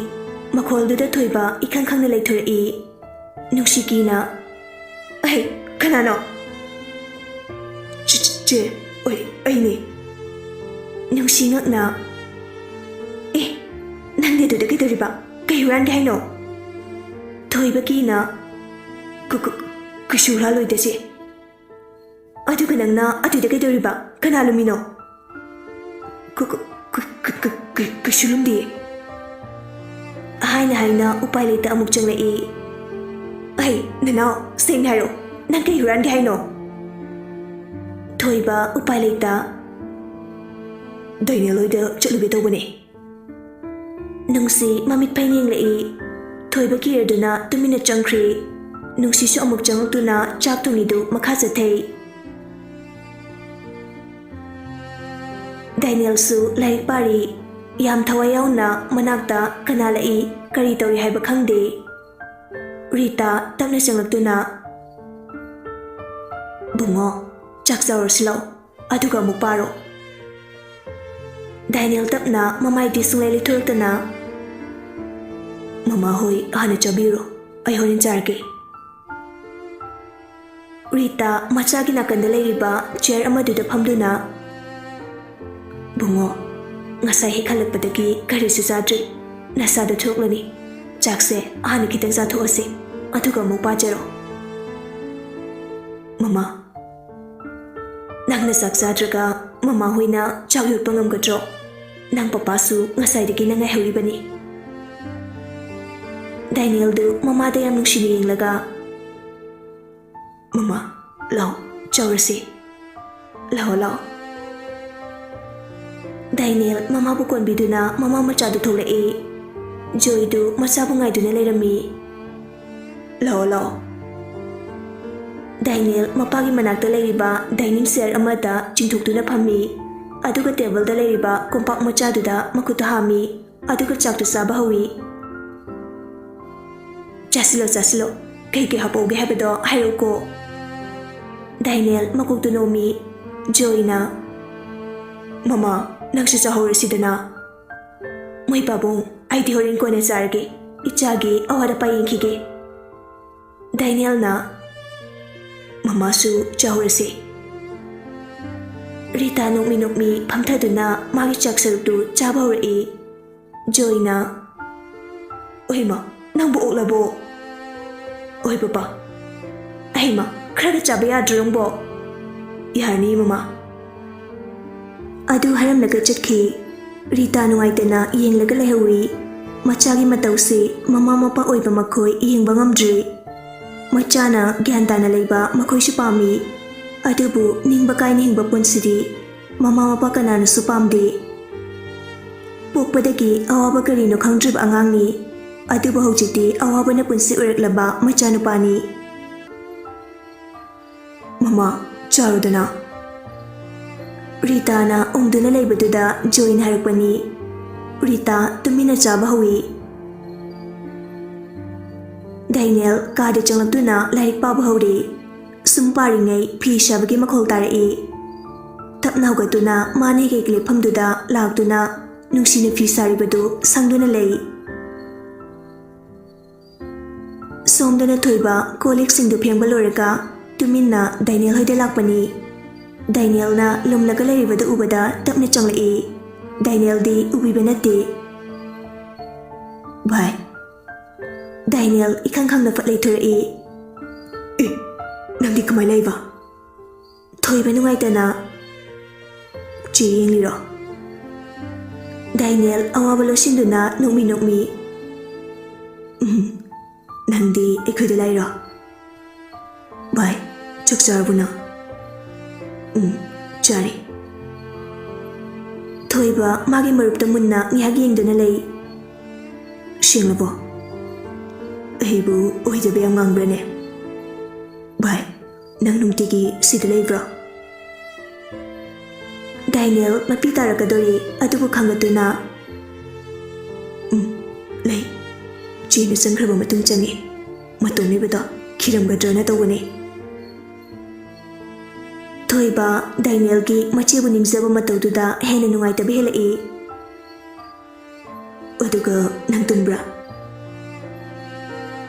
ꯃꯈꯣꯜꯗꯨꯗ ꯊꯣꯏꯕ ꯏꯈꯪ ꯈꯪꯅ ꯂꯩꯊꯣꯔꯛꯏ꯫ ꯅꯨꯡꯁꯤ ꯀꯤꯅ, "ꯑꯍꯩ, ꯀꯅꯥꯅꯣ?" "ꯆꯦ, ꯆꯦ, ꯆꯦ, ꯑꯩ, ꯑꯩꯅꯦ꯫" ꯅꯨꯡꯁꯤ ꯉꯛꯅ, "ꯑꯦ, ꯅꯪꯗꯤ ꯑꯗꯨꯗ ꯀꯩꯗꯧꯔꯤꯕ? ꯀꯩ ꯍꯨꯔꯥꯟꯒꯦ ꯍꯥꯏꯅꯣ?" ꯊꯣꯏꯕ ꯀꯤꯅ, "ꯀ-, ꯀ-, ꯀꯩꯁꯨ ꯍꯨꯔꯥꯜꯂꯣꯏꯗ ꯆꯦ꯫" "ꯑꯗꯨꯒ ꯅꯪꯅ ꯑꯗꯨꯗ ꯀꯩꯗꯧꯔꯤꯕ? ꯀꯅꯥ ꯂꯨꯝꯃꯤꯅꯣ?" "ꯀ-, ꯀ-, ꯀꯩꯁꯨ ꯂꯨꯝꯗꯤꯌꯦ꯫" ꯍꯥꯏꯅ ꯍꯥꯏꯅ ꯎꯄꯥꯏ ꯂꯩꯇ ꯑꯃꯨꯛ ꯆꯪꯂꯛꯏ꯫ "ꯑꯍꯩ, ꯅꯅꯥꯎ, ꯁꯦꯡꯅ ꯍꯥꯏꯔꯣ, ꯅꯪ ꯀꯩ ꯍꯨꯔꯥꯟꯒꯦ ꯍꯥꯏꯅꯣ?" ꯊꯣꯏꯕ ꯎꯄꯥꯏ ꯂꯩꯇ, "ꯗꯦꯅꯤꯌꯦꯜ ꯍꯣꯏꯗ ꯆꯠꯂꯨꯒꯦ ꯇꯧꯕꯅꯦ꯫" ꯅꯨꯡꯁꯤ ꯃꯃꯤꯠ ꯐꯩꯅ ꯌꯦꯡꯂꯛꯏ꯫ ꯊꯣꯏꯕ ꯀꯤꯔꯗꯨꯅ ꯇꯨꯃꯤꯟꯅ ꯆꯪꯈ꯭ꯔꯦ꯫ ꯅꯨꯡꯁꯤꯁꯨ ꯑꯃꯨꯛ ꯆꯪꯂꯛꯇꯨꯅ ꯆꯥꯛ ꯊꯣꯡꯉꯤꯗꯨ ꯃꯈꯥ ꯆꯠꯊꯩ꯫ ꯗꯦꯅꯤꯌꯦꯜꯁꯨ ꯂꯥꯏꯔꯤꯛ ꯄꯥꯔꯤ꯫ ꯌꯥꯝ ꯊꯋꯥꯏ ꯌꯥꯎꯅ ꯃꯅꯥꯛꯇ ꯀꯅꯥ ꯂꯥꯛꯏ, ꯀꯔꯤ ꯇꯧꯔꯤ ꯍꯥꯏꯕ ꯈꯪꯗꯦ꯫ ꯔꯤꯇꯥ ꯇꯞꯅ ꯆꯪꯂꯛꯇꯨꯅ, "ꯕꯨꯡꯉꯣ, ꯆꯥꯛ ꯆꯥꯔꯨꯔꯁꯤ ꯂꯥꯛꯑꯣ, ꯑꯗꯨꯒ ꯑꯃꯨꯛ ꯄꯥꯔꯣ꯫" ꯗꯦꯅꯤꯌꯦꯜ ꯇꯞꯅ ꯃꯃꯥꯏꯗꯤ ꯁꯨꯡꯂꯩ ꯂꯩꯊꯣꯔꯛꯇꯅ, "ꯃꯃꯥ ꯍꯣꯏ ꯍꯥꯟꯅ ꯆꯥꯕꯤꯔꯣ, ꯑꯩ ꯍꯣꯔꯦꯟ ꯆꯥꯔꯒꯦ꯫" ꯔꯤꯇꯥ ꯃꯆꯥꯒꯤ ꯅꯥꯀꯟꯗ ꯂꯩꯔꯤꯕ ꯆꯤꯌꯔ ꯑꯃꯗꯨꯗ ꯐꯝꯗꯨꯅ, "ꯕꯨꯡꯉꯣ, ꯉꯁꯥꯏ ꯍꯦꯛ ꯍꯜꯂꯛꯄꯗꯒꯤ ꯀꯔꯤꯁꯨ ꯆꯥꯗ꯭ꯔꯤ꯫ ꯅꯁꯥꯗꯣ ꯊꯣꯛꯂꯅꯤ꯫ ꯆꯥꯛꯁꯦ ꯍꯥꯟꯅ ꯈꯤꯇꯪ ꯆꯥꯊꯣꯛꯑꯁꯤ, ꯑꯗꯨꯒ ꯑꯃꯨꯛ ꯄꯥꯖꯔꯣ꯫ ꯃꯃꯥ, ꯅꯪꯅ ꯆꯥꯛ ꯆꯥꯗ꯭ꯔꯒ ꯃꯃꯥ ꯍꯣꯏꯅ ꯆꯥꯛ ꯌꯣꯠꯄ ꯉꯝꯒꯗ꯭ꯔꯣ? ꯅꯪ ꯄꯄꯥꯁꯨ ꯉꯁꯥꯏꯗꯒꯤ ꯅꯪ ꯉꯥꯏꯍꯧꯔꯤꯕꯅꯤ꯫ ꯗꯥꯏꯅꯦꯜꯗꯨ ꯃꯃꯥꯗ ꯌꯥꯝ ꯅꯨꯡꯁꯤꯅ ꯌꯦꯡꯂꯒ, "ꯃꯃꯥ, ꯂꯥꯎ, ꯆꯥꯎꯔꯁꯤ꯫ ꯂꯥꯎ, ꯂꯥꯎ꯫" ꯗꯥꯏꯅꯦꯜ ꯃꯃꯥꯕꯨ ꯀꯣꯟꯕꯤꯗꯨꯅ ꯃꯃꯥ ꯃꯆꯥꯗꯨ ꯊꯣꯛꯂꯛꯏ꯫ ꯖꯣꯏꯗꯨ ꯃꯆꯥꯕꯨ ꯉꯥꯏꯗꯨꯅ ꯂꯩꯔꯝꯃꯤ꯫ "ꯂꯥꯛꯑꯣ, ꯂꯥꯛꯑꯣ꯫" ꯗꯥꯏꯅꯦꯜ ꯃꯄꯥꯒꯤ ꯃꯅꯥꯛꯇ ꯂꯩꯔꯤꯕ ꯗꯥꯏꯅꯤꯡ ꯆꯤꯌꯔ ꯑꯃꯗ ꯆꯤꯡꯊꯣꯛꯇꯨꯅ ꯐꯝꯃꯤ, ꯑꯗꯨꯒ ꯇꯦꯕꯜꯗ ꯂꯩꯔꯤꯕ ꯀꯣꯝꯄꯥꯛ ꯃꯆꯥꯗꯨꯗ ꯃꯈꯨꯠꯇꯨ ꯍꯥꯝꯃꯤ, ꯑꯗꯨꯒ ꯆꯥꯛꯇꯨ ꯆꯥꯕ ꯍꯧꯏ꯫ "ꯆꯥꯁꯤꯜꯂꯣ, ꯆꯥꯁꯤꯜꯂꯣ꯫ ꯀꯩ ꯀꯩ ꯍꯥꯞꯄꯧꯒꯦ ꯍꯥꯏꯕꯗꯣ ꯍꯥꯏꯔꯛꯎꯀꯣ꯫" ꯗꯥꯏꯅꯦꯜ ꯃꯀꯣꯛꯇꯨ ꯅꯣꯝꯃꯤ꯫ ꯖꯣꯏꯅ, "ꯃꯃꯥ, ꯅꯪꯁꯨ ꯆꯥꯍꯧꯔꯁꯤꯗꯅ꯫" "ꯃꯣꯏ ꯄꯥꯕꯨꯡ, ꯑꯩꯗꯤ ꯍꯣꯔꯦꯟ ꯀꯣꯟꯅ ꯆꯥꯔꯒꯦ꯫ ꯏꯆꯥꯒꯤ ꯑꯋꯥꯠ ꯑꯄꯥ ꯌꯦꯡꯈꯤꯒꯦ꯫" ꯗꯥꯏꯅꯦꯜꯅ, "ꯃꯃꯥꯁꯨ ꯆꯥꯍꯧꯔꯁꯤ꯫" ꯔꯤꯇꯥ ꯅꯣꯛꯃꯤ ꯅꯣꯛꯃꯤ ꯐꯝꯊꯗꯨꯅ ꯃꯥꯒꯤ ꯆꯥꯛ ꯁꯔꯨꯛꯇꯨ ꯆꯥꯕ ꯍꯧꯔꯛꯏ꯫ ꯖꯣꯏꯅ, "ꯑꯣꯏꯃ, ꯅꯪꯕꯨ ꯑꯣꯛꯂꯕꯣ?" "ꯑꯣꯏ ꯄꯄꯥ꯫" "ꯑꯍꯩꯃ, ꯈꯔꯒ ꯆꯥꯕ ꯌꯥꯗ꯭ꯔꯣ ꯅꯪꯕꯣ?" "ꯌꯥꯔꯅꯤ ꯃꯃꯥ꯫" ꯑꯗꯨ ꯍꯥꯏꯔꯝꯂꯒ ꯆꯠꯈꯤ꯫ ꯔꯤꯇꯥ ꯅꯨꯡꯉꯥꯏꯇꯅ ꯌꯦꯡꯂꯒ ꯂꯩꯍꯧꯏ꯫ ꯃꯆꯥꯒꯤ ꯃꯇꯧꯁꯤ ꯃꯃꯥ ꯃꯄꯥ ꯑꯣꯏꯕ ꯃꯈꯣꯏ ꯌꯦꯡꯕ ꯉꯝꯗ꯭ꯔꯤ꯫ ꯃꯆꯥꯅ ꯒ꯭ꯌꯥꯟ ꯇꯥꯅ ꯂꯩꯕ ꯃꯈꯣꯏꯁꯨ ꯄꯥꯝꯃꯤ꯫ ꯑꯗꯨꯕꯨ ꯅꯤꯡꯕ ꯀꯥꯏꯅ ꯍꯤꯡꯕ ꯄꯨꯟꯁꯤꯗꯤ ꯃꯃꯥ ꯃꯄꯥ ꯀꯅꯥꯅꯁꯨ ꯄꯥꯝꯗꯦ꯫ ꯄꯣꯛꯄꯗꯒꯤ ꯑꯋꯥꯕ ꯀꯔꯤꯅꯣ ꯈꯪꯗ꯭ꯔꯤꯕ ꯑꯉꯥꯡꯅꯤ꯫ ꯑꯗꯨꯕꯨ ꯍꯧꯖꯤꯛꯇꯤ ꯑꯋꯥꯕꯅ ꯄꯨꯟꯁꯤ ꯑꯣꯏꯔꯛꯂꯕ ꯃꯆꯥꯅꯨꯄꯥꯅꯤ꯫ "ꯃꯃꯥ, ꯆꯥꯔꯣꯗꯅ꯫" ꯔꯤꯇꯥꯅ ꯎꯪꯗꯨꯅ ꯂꯩꯕꯗꯨꯗ ꯖꯣꯏꯅ ꯍꯥꯏꯔꯛꯄꯅꯤ꯫ ꯔꯤꯇꯥ ꯇꯨꯃꯤꯟꯅ ꯆꯥꯕ ꯍꯧꯏ꯫ ꯗꯥꯏꯅꯦꯜ ꯀꯥꯗ ꯆꯪꯂꯛꯇꯨꯅ ꯂꯥꯏꯔꯤꯛ ꯄꯥꯕ ꯍꯧꯔꯦ꯫ ꯁꯨꯝ ꯄꯥꯔꯤꯉꯩ ꯐꯤ ꯁꯥꯕꯒꯤ ꯃꯈꯣꯜ ꯇꯥꯔꯛꯏ꯫ ꯇꯞꯅ ꯍꯧꯒꯠꯇꯨꯅ ꯃꯥꯅ ꯍꯦꯛ ꯍꯦꯛ ꯂꯦꯞꯐꯝꯗꯨꯗ ꯂꯥꯛꯇꯨꯅ ꯅꯨꯡꯁꯤꯅ ꯐꯤ ꯁꯥꯔꯤꯕꯗꯨ ꯁꯪꯗꯨꯅ ꯂꯩ꯫ ꯁꯣꯝꯗꯅ ꯊꯣꯏꯕ ꯀꯣꯜ ꯂꯤꯛꯁꯤꯡꯗꯨ ꯐꯦꯡꯕ ꯂꯣꯏꯔꯒ ꯇꯨꯃꯤꯟꯅ ꯗꯥꯏꯅꯦꯜ ꯍꯣꯏꯗ ꯂꯥꯛꯄꯅꯤ꯫ ꯗꯥꯏꯅꯦꯜꯅ ꯂꯨꯝꯂꯒ ꯂꯩꯔꯤꯕꯗꯨ ꯎꯕꯗ ꯇꯞꯅ ꯆꯪꯂꯛꯏ꯫ ꯗꯥꯏꯅꯦꯜꯗꯤ ꯎꯕꯤꯕ ꯅꯠꯇꯦ꯫ ꯚꯥꯏ, ꯗꯥꯏꯅꯦꯜ ꯏꯈꯪ ꯈꯪꯅ ꯐꯠ ꯂꯩꯊꯣꯔꯛꯏ꯫ ꯑꯦ, ꯅꯪꯗꯤ ꯀꯃꯥꯏꯅ ꯂꯩꯕ? ꯊꯣꯏꯕ ꯅꯨꯡꯉꯥꯏꯇꯅ, "ꯆꯦ ꯌꯦꯡꯂꯤꯔꯣ?" ꯗꯥꯏꯅꯦꯜ ꯑꯋꯥꯕ ꯂꯣꯠꯁꯤꯟꯗꯨꯅ ꯅꯣꯛꯃꯤ ꯅꯣꯛꯃꯤ, "ꯎꯝ, ꯅꯪꯗꯤ ꯑꯩꯈꯣꯏꯗ ꯂꯥꯛꯏꯔꯣ? ꯚꯥꯏ, ꯆꯥꯛ ꯆꯥꯔꯕꯣ ꯅꯪ?" "ꯎꯝ, ꯆꯥꯔꯦ꯫" ꯊꯣꯏꯕ ꯃꯥꯒꯤ ꯃꯔꯨꯞꯇ ꯃꯨꯟꯅ ꯉꯥꯏꯍꯥꯛ ꯌꯦꯡꯗꯨꯅ ꯂꯩ꯫ "ꯁꯦꯡꯂꯕꯣ? ꯑꯩꯕꯨ ꯑꯣꯏꯗꯕ ꯌꯥꯝ ꯉꯥꯡꯕ꯭ꯔꯅꯦ? ꯚꯥꯏ, ꯅꯪ ꯅꯨꯡꯇꯤꯒꯤ ꯁꯤꯗ ꯂꯩꯕ꯭ꯔꯣ?" ꯗꯥꯏꯅꯦꯜ ꯃꯄꯤ ꯇꯥꯔꯛꯀꯗꯧꯔꯤ, ꯑꯗꯨꯕꯨ ꯈꯪꯒꯠꯇꯨꯅ, "ꯎꯝ, ꯂꯩ꯫ ꯆꯦꯅ ꯆꯪꯈ꯭ꯔꯕ ꯃꯇꯨꯡ ꯆꯪꯉꯤ꯫ ꯃꯇꯣꯝ ꯂꯩꯕꯗꯣ ꯈꯤꯔꯝꯒꯗ꯭ꯔꯅ ꯇꯧꯕꯅꯤ꯫" ꯊꯣꯏꯕ ꯗꯥꯏꯅꯦꯜꯒꯤ ꯃꯆꯦꯕꯨ ꯅꯤꯡꯖꯕ ꯃꯇꯧꯗꯨꯗ ꯍꯦꯟꯅ ꯅꯨꯡꯉꯥꯏꯇꯕ ꯍꯦꯜꯂꯛꯏ꯫ "ꯑꯗꯨꯒ ꯅꯪ ꯇꯨꯝꯕ꯭ꯔꯥ?"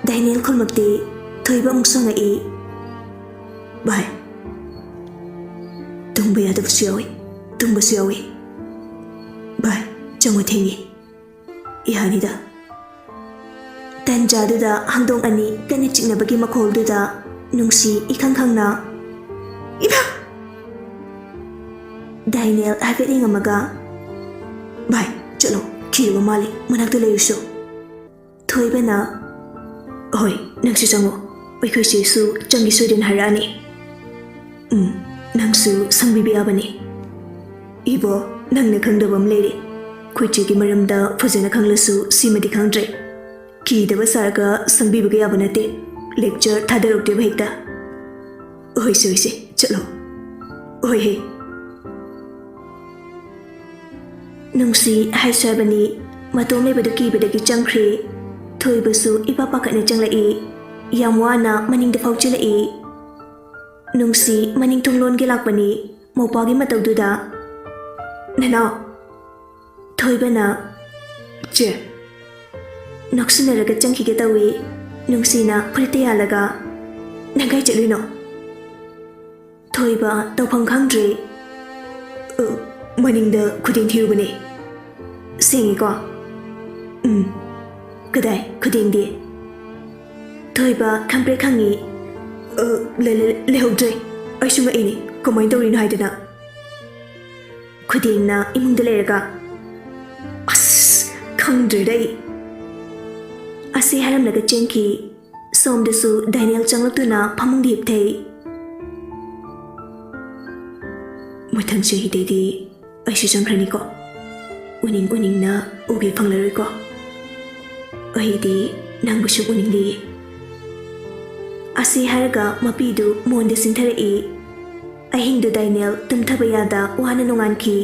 ꯗꯥꯏꯅꯦꯜ ꯈꯨꯝꯂꯛꯇꯦ꯫ ꯊꯣꯏꯕ ꯑꯃꯨꯛ ꯁꯪꯉꯛꯏ꯫ "ꯚꯥꯏ, ꯇꯨꯝꯕ ꯌꯥꯗꯕꯁꯨ ꯌꯥꯎꯏ, ꯇꯨꯝꯕꯁꯨ ꯌꯥꯎꯏ꯫ ꯚꯥꯏ, ꯆꯪꯉꯣ, ꯊꯦꯡꯉꯦ꯫" "ꯌꯥꯅꯤꯗ꯫" ꯇꯟꯖꯥꯗꯨꯗ ꯍꯪꯗꯣꯡ ꯑꯅꯤ ꯀꯟꯅ ꯆꯤꯛꯅꯕꯒꯤ ꯃꯈꯣꯜꯗꯨꯗ ꯅꯨꯡꯁꯤ ꯏꯈꯪ ꯈꯪꯅ, "ꯏꯃꯥ!" ꯗꯥꯏꯅꯦꯜ ꯍꯥꯏꯐꯦꯠ ꯌꯦꯡꯉꯝꯃꯒ, "ꯚꯥꯏ, ꯆꯠꯂꯣ, ꯈꯤꯔꯕ ꯃꯥꯜꯂꯤ, ꯃꯅꯥꯛꯇ ꯂꯩꯔꯨꯁꯣ꯫" ꯊꯣꯏꯕꯅ, "ꯍꯣꯏ, ꯅꯪꯁꯨ ꯆꯪꯉꯣ, ꯑꯩꯈꯣꯏ ꯆꯦꯁꯨ ꯆꯪꯒꯦ ꯁꯣꯏꯗꯅ ꯍꯥꯏꯔꯛꯑꯅꯤ꯫" "ꯎꯝ, ꯅꯪꯁꯨ ꯁꯪꯕꯤꯕ ꯌꯥꯕꯅꯤ꯫" "ꯏꯕꯣ, ꯅꯪꯅ ꯈꯪꯗꯕ ꯑꯃ ꯂꯩꯔꯦ꯫ ꯑꯩꯈꯣꯏ ꯆꯦꯒꯤ ꯃꯔꯝꯗ ꯐꯖꯅ ꯈꯪꯂꯁꯨ ꯁꯤꯃꯗꯤ ꯈꯪꯗ꯭ꯔꯦ꯫ ꯀꯤꯗꯕ ꯁꯥꯔꯒ ꯁꯪꯕꯤꯕꯒ ꯌꯥꯕ ꯅꯠꯇꯦ꯫ ꯂꯦꯛꯆꯔ ꯊꯥꯗꯔꯛꯇꯦꯕ ꯍꯦꯛꯇ꯫" "ꯍꯣꯏꯁꯦ, ꯍꯣꯏꯁꯦ, ꯆꯠꯂꯣ꯫" "ꯍꯣꯏ ꯍꯦ꯫" ꯅꯨꯡꯁꯤ ꯍꯥꯏꯁꯨ ꯍꯥꯏꯕꯅꯤ, ꯃꯇꯣꯝ ꯂꯩꯕꯗꯨ ꯀꯤꯕꯗꯒꯤ ꯆꯪꯈ꯭ꯔꯦ꯫ ꯊꯣꯏꯕꯁꯨ ꯏꯄꯥ ꯄꯥꯈꯠꯅ ꯆꯪꯂꯛꯏ꯫ ꯌꯥꯝ ꯋꯥꯅ ꯃꯅꯤꯡꯗ ꯐꯥꯎꯖꯤꯜꯂꯛꯏ꯫ ꯅꯨꯡꯁꯤ ꯃꯅꯤꯡ ꯊꯣꯡ ꯂꯣꯟꯒꯦ ꯂꯥꯛꯄꯅꯤ, ꯃꯧꯄ꯭ꯋꯥꯒꯤ ꯃꯇꯧꯗꯨꯗ꯫ "ꯅꯅꯥꯎ!" ꯊꯣꯏꯕꯅ, "ꯆꯦ!" ꯅꯣꯛꯁꯤꯟꯅꯔꯒ ꯆꯪꯈꯤꯒꯦ ꯇꯧꯏ꯫ ꯅꯨꯡꯁꯤꯅ ꯐꯨꯔꯤꯠꯇ ꯌꯥꯜꯂꯒ, "ꯅꯪ ꯀꯥꯏ ꯆꯠꯂꯨꯏꯅꯣ?" ꯊꯣꯏꯕ ꯇꯧꯐꯝ ꯈꯪꯗ꯭ꯔꯦ꯫ "ꯑ, ꯃꯅꯤꯡꯗ ꯈꯨꯗꯦꯡ ꯊꯤꯔꯨꯕꯅꯦ꯫ ꯁꯦꯡꯉꯤꯀꯣ? ꯎꯝ꯫ ꯀꯗꯥꯏ ꯈꯨꯗꯦꯡꯗꯤ? ꯊꯣꯏꯕ ꯈꯪꯄ꯭ꯔꯦꯛ ꯈꯪꯉꯤ꯫ "ꯑ, ꯂꯩ-, ꯂꯩ-, ꯂꯩꯍꯧꯗ꯭ꯔꯦ꯫ ꯑꯩꯁꯨ ꯉꯛꯏꯅꯦ, ꯀꯃꯥꯏꯅ ꯇꯧꯔꯤꯅꯣ?" ꯍꯥꯏꯗꯅ꯫ ꯈꯨꯗꯦꯡꯅ ꯏꯃꯨꯡꯗ ꯂꯩꯔꯒ, "ꯑꯁ, ꯈꯪꯗ꯭ꯔꯦꯗ ꯑꯩ"꯫ ꯑꯁꯤ ꯍꯥꯏꯔꯝꯂꯒ ꯆꯦꯟꯈꯤ꯫ ꯁꯣꯝꯗꯁꯨ ꯗꯥꯏꯅꯦꯜ ꯆꯪꯂꯛꯇꯨꯅ ꯐꯃꯨꯡꯗ ꯍꯤꯞꯊꯩ꯫ "ꯃꯊꯪ ꯆꯍꯤꯗꯩꯗꯤ ꯑꯩꯁꯨ ꯆꯪꯈ꯭ꯔꯅꯤꯀꯣ꯫ ꯎꯅꯤꯡ ꯎꯅꯤꯡꯅ ꯎꯒꯦ ꯐꯪꯂꯔꯣꯏꯀꯣ꯫ ꯑꯩꯗꯤ ꯅꯪꯕꯨ ꯁꯨꯝ ꯎꯅꯤꯡꯂꯤꯌꯦ"꯫ ꯑꯁꯤ ꯍꯥꯏꯔꯒ ꯃꯄꯤꯗꯨ ꯃꯣꯟꯗ ꯆꯤꯟꯊꯔꯛꯏ꯫ ꯑꯍꯤꯡꯗꯨ ꯗꯥꯏꯅꯦꯜ ꯇꯨꯝꯊꯕ ꯌꯥꯗ ꯋꯥꯅ ꯅꯣꯡꯉꯥꯟꯈꯤ꯫